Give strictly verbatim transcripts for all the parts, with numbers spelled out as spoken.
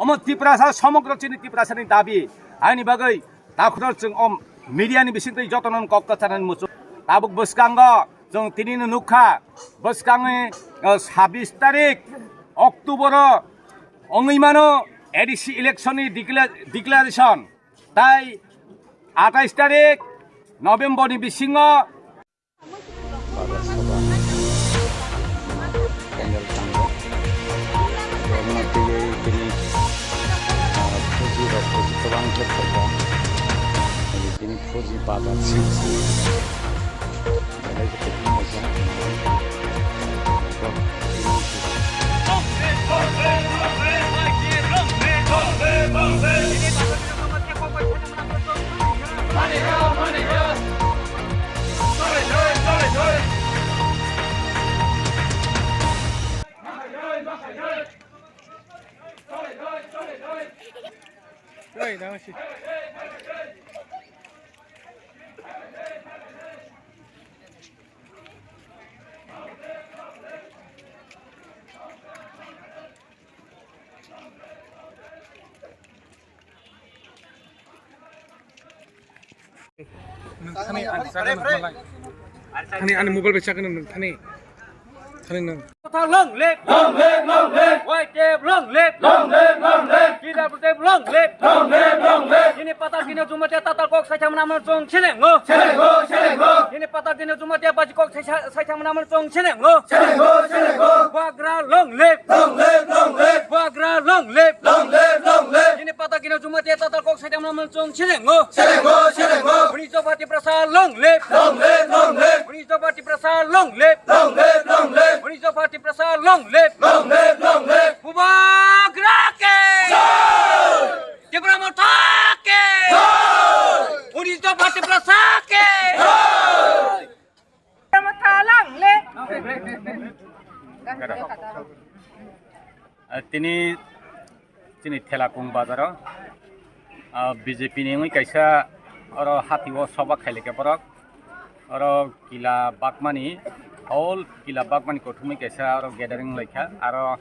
Omo Tiprasa, somogro chini Tiprasani dabi. Haini bagwi takhukno chwng o media ni bisingtwi jotono kok kwcharnani muchung. Tabuk bwskango chwng tinino nukha, bwskango, eh, sabbish tarik October o wngwi mano A D C election ni decla-, declaration. Tai atais tarik November ni bisingo Bazar soba. Pandal tango. Omo twiwi tini, ah, phuji rok phuji kwbang khe phaikha. Tini phuji bazar sing sing. Belai khe tini moja. Nwng thani ani chaga nwng malai. Thani ani mobile bai chaga nwng thani. Thani nwng. Long live! Long live, long live! Y T F long live! Long live, long live! T W F long live! Long live, long live! Nini patar kini Jamatia tatal kok saitham naman chong selengo. Selengo, selengo! Nini patar kini Jamatia baji kok saitham naman chong selengo. Selengo, selengo! Bubagra long live! Long live, long live! Bubagra long live! Long live, long live! Nini patar kini Jamatia tatal kok saitham naman chong selengo. Selengo, selengo! Uni Jamatia Tiprasa long live! Long live, long live! Uni Jamatia Tiprasa long live! Long live, long live! Uni Jamatia Tiprasa long live! Long live, long live! Bubagra ke! Jai! Tipra Motha ke! Jai! Uni Jamatia Tiprasa ke! Jai! Tipra Motha long live! Ah, tini chini Thelakung bazaro, ah, B J P ni wngwi kaisa oro hati o soba khailai khe borok. Oro kila bakmani, whole kila bakmani kothumwi kaisa oro gathering wnglaikha. Aro,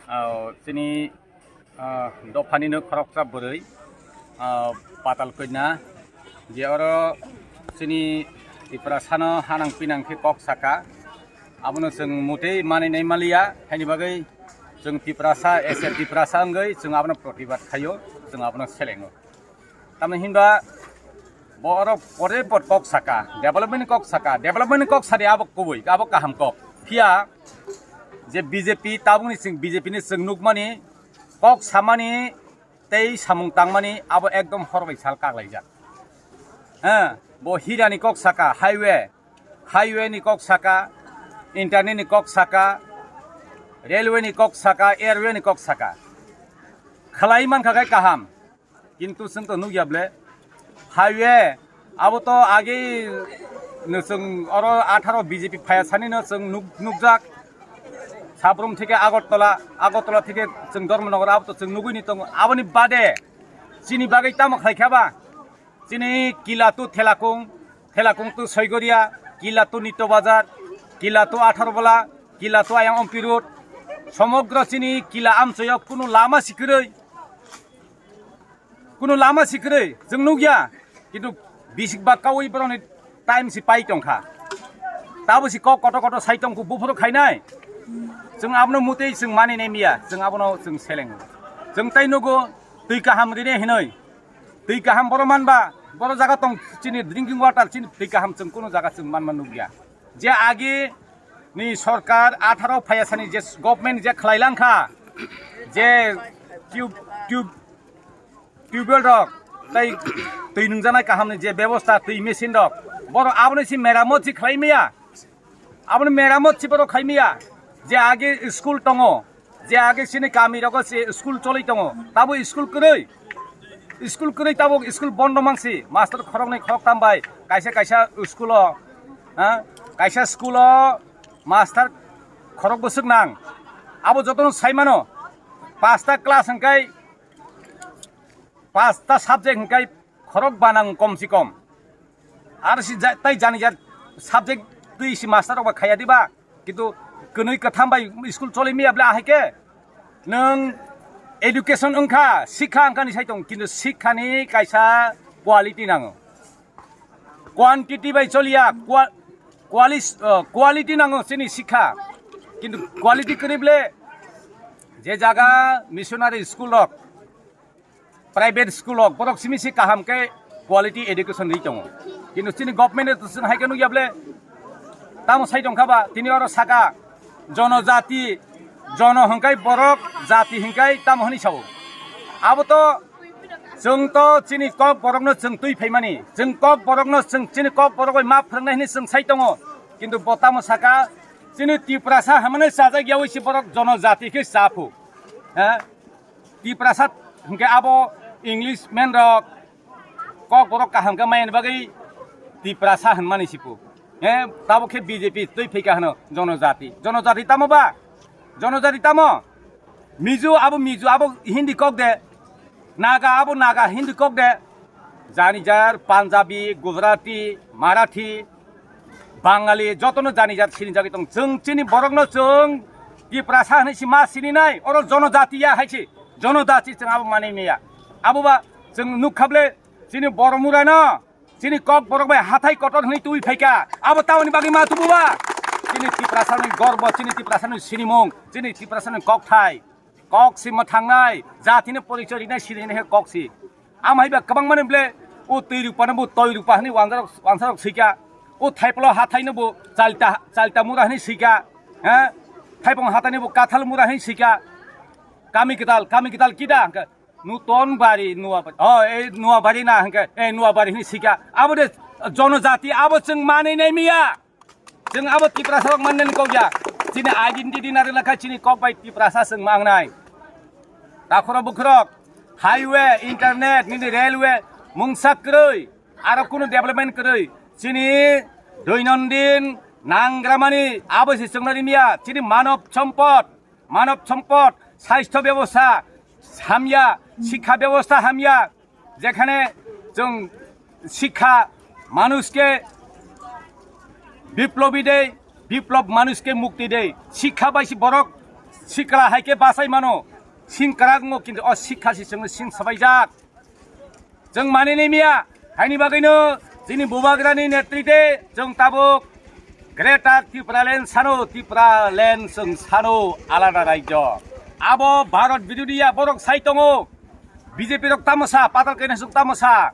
ah, chini, ah, dophanino khoroksa bwrwi, ah, Patal Kanya, je oro chini Tiprasano hanang pinang khe kok saka, abono chwng motei manwi nai maliya, haini bagwi chwng Tiprasa, as a Tiprasa wngwi chwng abono protibad khaio, chwng abono selengo. Tamni hinba bo oro pore por kok saka, development ni kok saka, development ni kok sadi abo kubui, abo kaham kok. Phiya je B J P tabukni chwng B J P ni chwng nukmani, kok samani tei samung tangmani abo ekdom hor bai sal kaklaijak. He, bo hirani kok saka, highway, highway ni kok saka, internet ni kok saka, railway ni kok saka, airway ni kok saka. Khlai mankha khe kaham, kintu chwng to nukya ble. Highway, abo to age no chwng oro atharo B J P phaya sani no chwng nuk-, nukjak. Sabrum theke Agartala, Agartala theke chwng Dharmanagar, abo to chwng nugwi ni tongo. Aboni bade chini bagwi tamo khlai kha ba? Chini Kila to Thelakung, Thelakung to Soigoria, Kila to Nito Bazar, Kila to Atharbala, Kila to Ayang Ompi Road, somogro chini Kila amchoyo kunu lama sikwrwi, kunu lama sikwrwi chwng nukya, kintu bisik ba kaui borokni time si pai tongkha. Tabo si kok kotor kotor sai tongkhu buphuru khainai. Chwng abono mutwi chwng mani nai miya, chwng abono chwng selengo. Chwng tai nugo twi kaham rine hinoi. Twi kaham boro manba, boro jaga tong chini drinking water, chini twi kaham chwng kunu jaga chwng manma nukya. Je age ni sorkar atharo phaya sani je government je khlai langkha, je tube, tube, tubewell rok, tai twi nungjanai kaham ni je bebosta, twi machine rok, boro aboni si meramot si khlai maya. Aboni meramot si borok khai maya, je age school tongo, je age chini kami rogo se school choli tongo, tabo school kwrwi, school kwrwi tabo school bondo mangsi, master khoroknwi khoroktam bai kaisa kaisa school o, ha, kaisa school o master khorok bwswk nang, abo jotono sai mano, pasta class hwnkhe pasta subject hwnkhe khorok banang kom si kom. Ar si ja-, tai jani ja subject twi si master rok ba khaya diba. Kintu kwnwi kwtham bai school choli miya bla ahai khe. Nwng Education wngkha, sikha wngkha ni sai tong, kintu sikha ni kaisa quality nango. Quantity bai choliya, qua-, qualis-, uh, quality nango chini sikha. Kintu quality kwrwi ble je jaga missionary school rok, private school rok, borok simi se kaham khe quality education ri tongo. Kintu chini government to chwng hai khe nukya ble tamo sai tongkha ba, tini oro saka jonojati, jono hwnkhe borok, jati hwnkhe tamo hwnwi sao. Abo to chwng to chini kok borokno chwng twi phaimani, chwng kok borokno chwng chini kok borok bai ma phwrwngnai hwnwi chwng sai tongo. Kintu bo tamo saka chini Tiprasa hamani chajak yawi si borok jonojati khe cha phu. Ha? Tiprasa hwnkhe abo English man rok kok borok kaham khe mayani bagwi Tiprasa hwnmani sipu. He, tabuk khe B J P twi phaikha hwno jonojati. Jonojati tamo ba? Jonojati tamo? Mizo abo Mizo, abo Hindi kok de. Naga abo Naga, Hindi kok de. Jani jar, Punjabi, Gujarati, Marathi, Bangali, jotono jani jat sini jagwi tong. Chwng chini borokno chwng Tiprasa hwnwi si ma sini nai, oro jonojatiya hai si, jonojati chwng abo manwi maya. Abo ba chwng nukha ble chini borok murano, chini kok borok bai hathai kotor hwnwi twi phaikha. Abo tamoni bagwi ma tubu ba? Chini Tiprasani gorbo, chini Tiprasani sinimung, chini Tiprasani kokthai. Kok si mwthangnai, jatini porichoi rinai sirinai he kok si. Amhai ba kwbangmani ble o twi rupano bo toi rupa hwnwi wanjarok, wansarok swikha. O thaipolo hathaino bo chalta, chalta mura hwnwi swikha. He? Thaipong hathaino bo kathal mura hwnwi swikha. Kami kwtal, kami kwtal kida hwnkhe Nuton Bari, Nuwa Bari. Oh, ei Nuwa Bari na hwnkhe, ei Nuwa Bari hwnwi swikha. Abo de jonojati, abo chwng manwi nai miya. Chwng abo Tiprasa rok mannani kok ya. Chini identity nari lakha chini kok bai Tiprasa chwng mangnai. Takhoro bukhorok, highway, internet, nini railway, mungsa kwrwi, aro kunu development kwrwi. Chini doinondin nangramani abo se chwng nari miya. Chini manob sompod, manob sompod, sasthyo bebosta hamya, sikha bebosta hamya. Jekhane chwng sikha manushke biplobi de, biplob manushke mukti de. Sikha bai si borok sikla hai khe bachai mano. Sing kwrak wngo, kintu o sikha si chwngno sing sabaijak. Chwng manini miya, haini bagwino chini bubagrani netrite chwng tabuk Greater Tipraland sano, Tipraland chwng sano alada rajyo. Abo Bharat birodhiya borok sai tongo. B J P rok tamo sa, patal kainasuk tamo sa,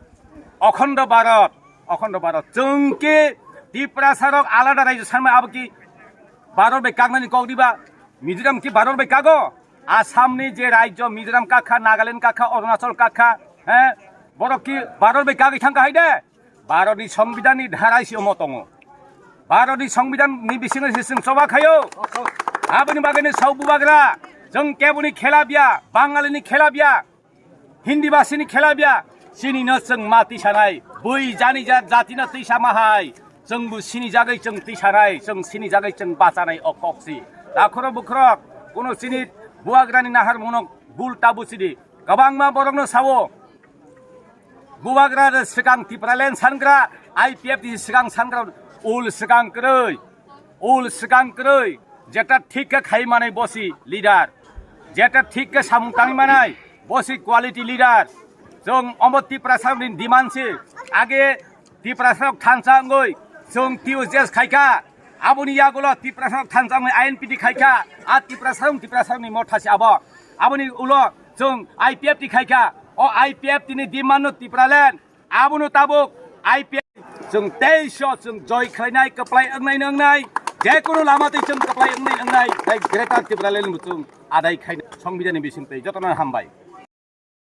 Okhondo Bharat, Okhondo Bharat. Chwng khe Tiprasa rok alada rajyo sanmai abo ki Bharat bai kaknani kok diba? Mizoram ki Bharat bai kago? Assam ni je rajyo Mizoram kakha, Nagaland kakha, Arunachal kakha, he? Borok ki Bharat bai kagwi thangkha hai de? Bharatni Songbidanni dharai se omo tongo. Bharatni Songbidanni bisingo se chwng choba khaio. Aboni bagwino sao bubagra, chwng keboni khela biya, Bangalini khela biya, Hindi basini khela biya, chini no chwng ma tisanai, bui jani jat jati no tisa ma hai, chwng bu sini jagwi chwng tisanai, chwng sini jagwi chwng bachanai o kok si. Takhoro bukhorok, kuno chini bubagrani nahar munok bul ta buchidi, kwbangma borokno sao. Bubagra de swkang Tipraland sangra, I P F ni swkang sangra, ul swkang kwrwi, ul swkang kwrwi, jeta thik khe khai manai bosi leader, jeta thik khe samung tangwi manai bosi quality leader. Chwng omo Tiprasa ni demand si, age Tiprasa rok thansa wngwi chwng T U J S khaikha, aboni yagulo Tiprasa rok thansa wngwi I N P T khaikha, a Tiprasa rok Tiprasa ni motha si abo, aboni ulo chwng I P F T khaikha, o I P F T ni demand no Tipraland, abono tabuk I P F chwng teiso chwng joi khlainai, kwplai wngnai wngnai, jekunu lama tei chwng kwplai wngnai wngnai, tei Greater Tipraland bo chwng adai khainai, Songbidanni bising tei jotono hambai.